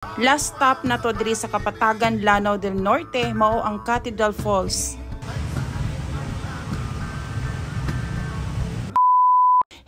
Last stop na to diri sa Kapatagan, Lanao del Norte, mao ang Cathedral Falls.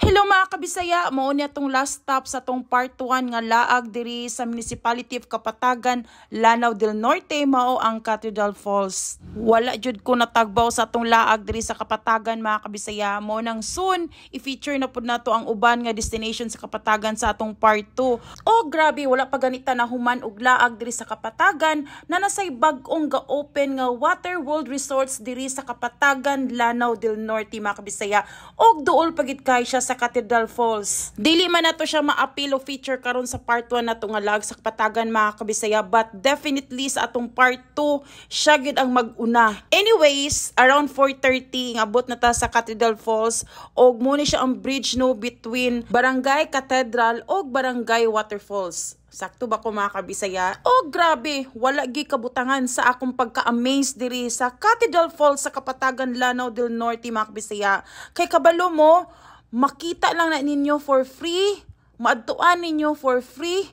Hello mga kabisaya, mao ni atong last stop sa atong part 1 nga laag diri sa Municipality of Kapatagan, Lanao del Norte, mao ang Cathedral Falls. Wala jud ko natagbaw sa atong laag diri sa Kapatagan, mga kabisaya. Mao nang soon i-feature na pud nato ang uban nga destination sa Kapatagan sa atong part 2. Oh grabe, wala pa ganita na human og laag diri sa Kapatagan na nasay bag-ong ga-open nga Water World Resorts diri sa Kapatagan, Lanao del Norte, mga kabisaya. Og duol pagid kay siya sa Cathedral Falls. Dili man nato siya ma-appeal o feature karon sa part 1 nato nga laag sa Kapatagan, mga kabisaya, but definitely sa atong part 2 siya gid ang mag-una. Anyways, around 4:30 ngabot na ta sa Cathedral Falls og mo ni siya ang bridge, no, between Barangay Cathedral og Barangay Waterfalls. Sakto ba ko, mga kabisaya? Oh grabe, wala gi kabutangan sa akong pagka-amaze diri sa Cathedral Falls sa Kapatagan, Lanao del Norte, mga kabisaya. Kay kabalo mo, makita lang na ninyo for free, maadtuan ninyo for free,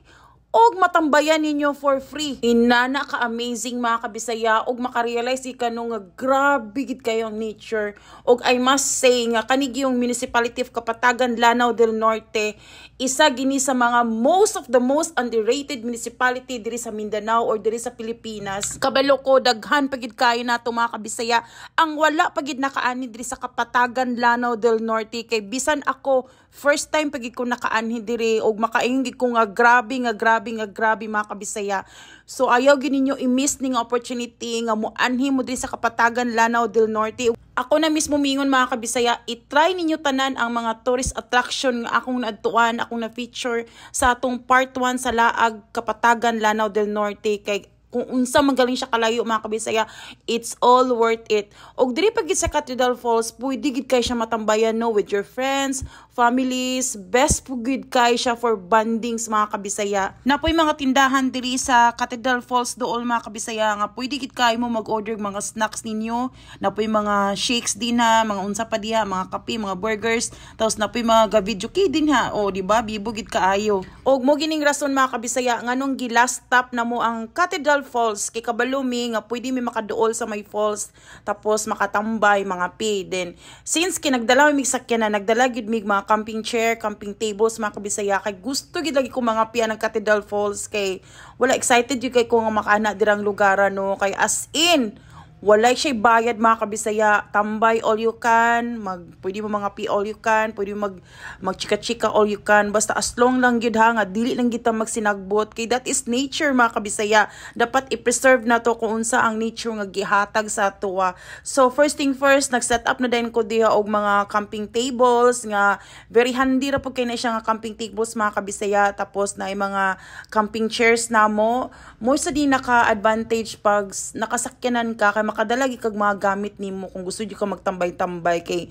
og matambayan ninyo for free. Inana ka amazing, mga kabisaya, og makarealize ka no nga grabe gid kayo ang nature. Og I must say nga kani yung Municipality of Kapatagan, Lanao del Norte, isa gini sa mga most of the most underrated municipality diri sa Mindanao or diri sa Pilipinas. Kabalo ko daghan pa gid kayo nato, mga kabisaya, ang wala pa gid nakaani diri sa Kapatagan, Lanao del Norte, kay bisan ako, first time pa gid ko nakaanhi diri og makaingon gid ko nga grabe nga grabe nga grabe, mga kabisaya. So ayaw gid ninyo i-miss ning opportunity nga moanhi mo diri sa Kapatagan, Lanao del Norte. Ako na mismo mingon, mga kabisaya, i-try ninyo tanan ang mga tourist attraction nga akong naadtuan, akong na-feature sa atong part 1 sa laag Kapatagan, Lanao del Norte, kay kung unsa magaling siya kalayo, mga kabisaya, it's all worth it. Og diri pag sa Cathedral Falls, pwede gid kay siya matambayan, no, with your friends, families, best pud gid kay siya for bondings, mga kabisaya. Napoy mga tindahan diri sa Cathedral Falls dool, mga kabisaya, nga pwede gid kay mo mag-order mga snacks ninyo. Napoy mga shakes din ha, mga unsa pa diha, mga kape, mga burgers, tapos napoy mga ga-video kay din ha. O di ba? Bibo gid kaayo. Og mo gining rason, mga kabisaya, nganong gi last stop na mo ang Cathedral Falls, kay kabalo mi nga pwede mi makaduol sa may falls tapos makatambay mga pi. Then since kinagdala mi sakyanan, nagdala gid mig mga camping chair, camping tables, mga kabisaya, kay gusto gid lagi ko mga pian ng Cathedral Falls, kay wala, excited jud kay ko nga makaana dirang lugar, no, kay as in walay siya bayad, mga kabisaya. Tambay all you can, pwede mo mga pi all you can, pwede mo mag chika-chika all you can. Basta as long lang gyud ha nga dili lang kita magsinagbot, kay that is nature, mga kabisaya. Dapat i-preserve na to kung unsa ang nature nga gihatag sa atoa. So first thing first, nag-set up na din ko diha og mga camping tables nga very handy ra pud kay na siya nga camping tables, mga kabisaya. Tapos na mga camping chairs namo. Mo sa di naka-advantage pag nakasakyanan ka kay makadala gid kag mga gamit nimo kung gusto jud ka magtambay-tambay, kay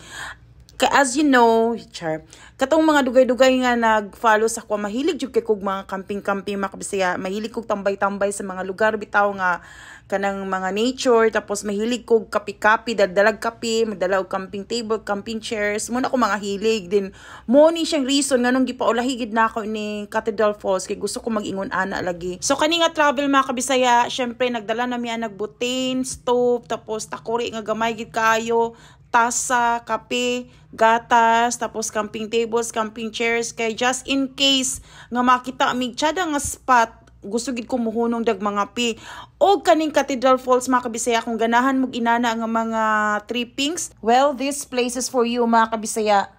as you know, char, katong mga dugay-dugay nga nag-follow sa ako, mahilig jud kay kog mga camping-camping, mga kabisaya, mahilig kog tambay-tambay sa mga lugar bitaw nga kanang mga nature, tapos mahilig kog kape-kape, dagdalag kape, magdala og camping table, camping chairs, mo na ko mga hilig din. Mo ni siyang reason nganong gipaulahi gid nako ni Cathedral Falls, kay gusto ko mag-ingon ana lagi. So kani nga travel, mga kabisaya, syempre nagdala na mi ang butane stove, tapos takuri nga gamay gid kaayo, tasa, kape, gatas, tapos camping tables, camping chairs, kay just in case nga makita mig tsada nga spot, gusto gid ko muhunong dag mga pi. Og kaning Cathedral Falls, mga kabisaya, kung ganahan mo inana nga mga trippings, well, this place is for you, mga kabisaya.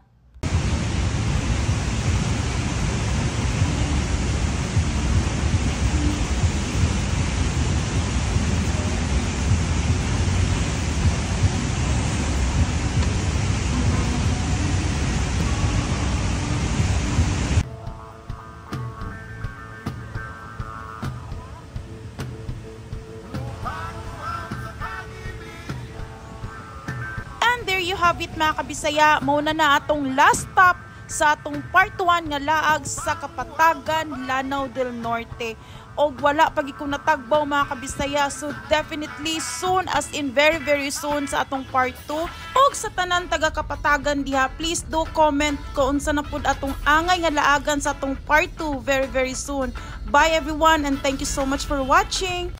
And there you have it, mga kabisaya. Mao na atong last stop sa atong part 1 nga laag sa Kapatagan, Lanao del Norte. Og wala pag ko natagbaw, mga kabisaya. So definitely soon, as in very very soon, sa atong part 2. Og sa tanan taga Kapatagan diha, please do comment kung unsa na pud atong angay nga laagan sa atong part 2 very very soon. Bye, everyone, and thank you so much for watching.